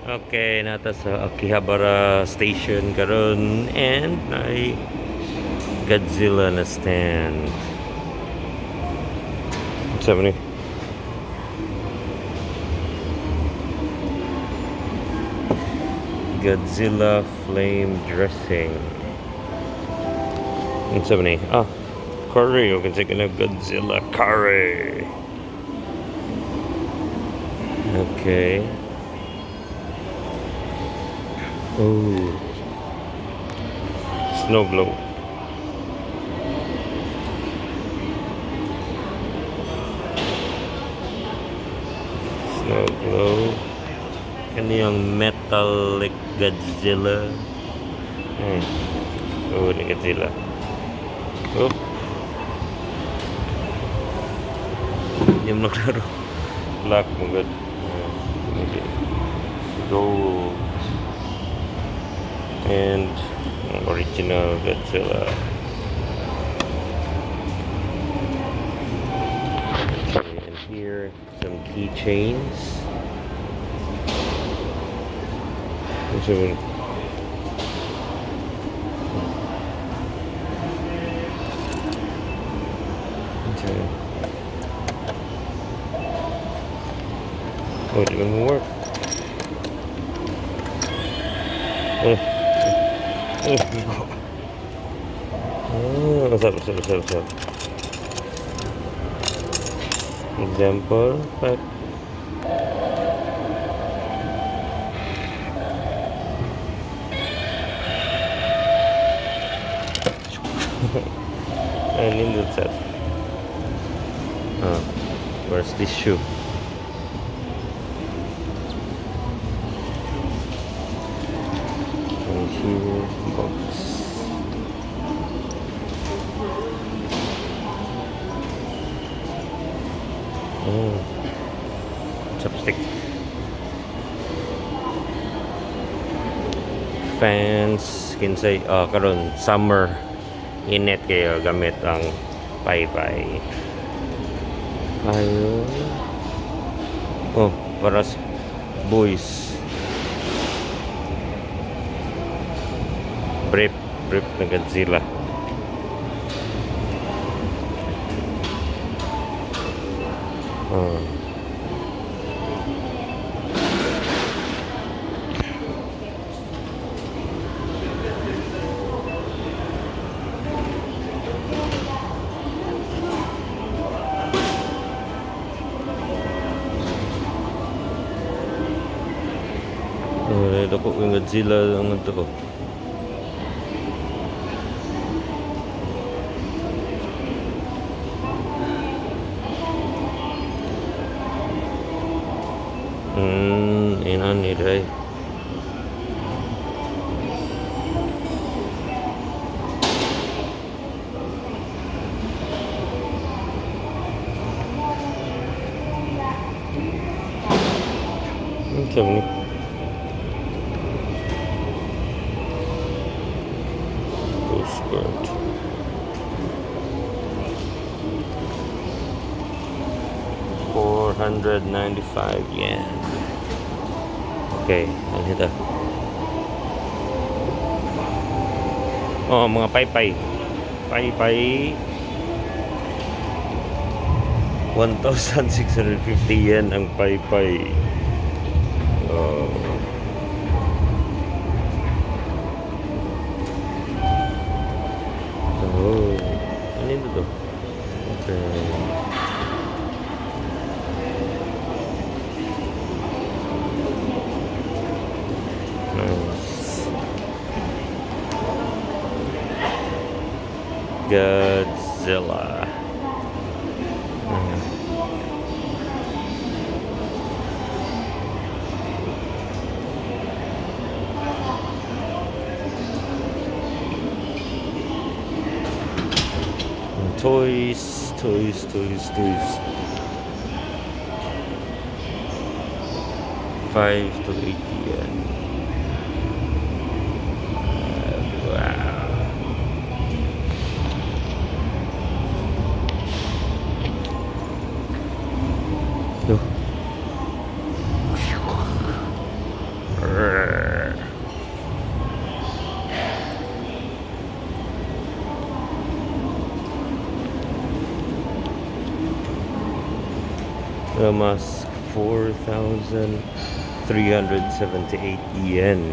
Okay, naa ta sa Akihabara Station karon and naay Godzilla na stand. What's happening? Godzilla flame dressing. What's happening? Ah, curry. We can take a Godzilla curry. Okay. Oh. Snow globe. Snow globe. Kaniyang metallic Godzilla. Oh, ni Godzilla. Oh. Hindi mo na klaro. Black mo good. Okay. Gold. And original Godzilla. Okay, and here some keychains. What's it? Okay. Oh, it didn't work. Oh. Oh. Oh, what's up, what's up, what's up, what's up? Example, pack. And in the set. Ah, where's this shoe? And here, box. Oh, chopstick. Fans, kinsay, karon summer, init kayo gamit ang paypay. Ayun. Oh, para sa boys. Brief, brief na Godzilla. Oh. Oh, dako yung Godzilla ang ito. Inani day. Sabi ni postcard. 495 yen. Okay, ano ito? Oh, mga paypay. Paypay. 1,650 yen ang paypay. Oh. Oh. Ano ito to? Okay. Nice. Godzilla. Toys, toys, toys, toys. 5 to 8 yen. Wow. No. The mask, 4,378 yen.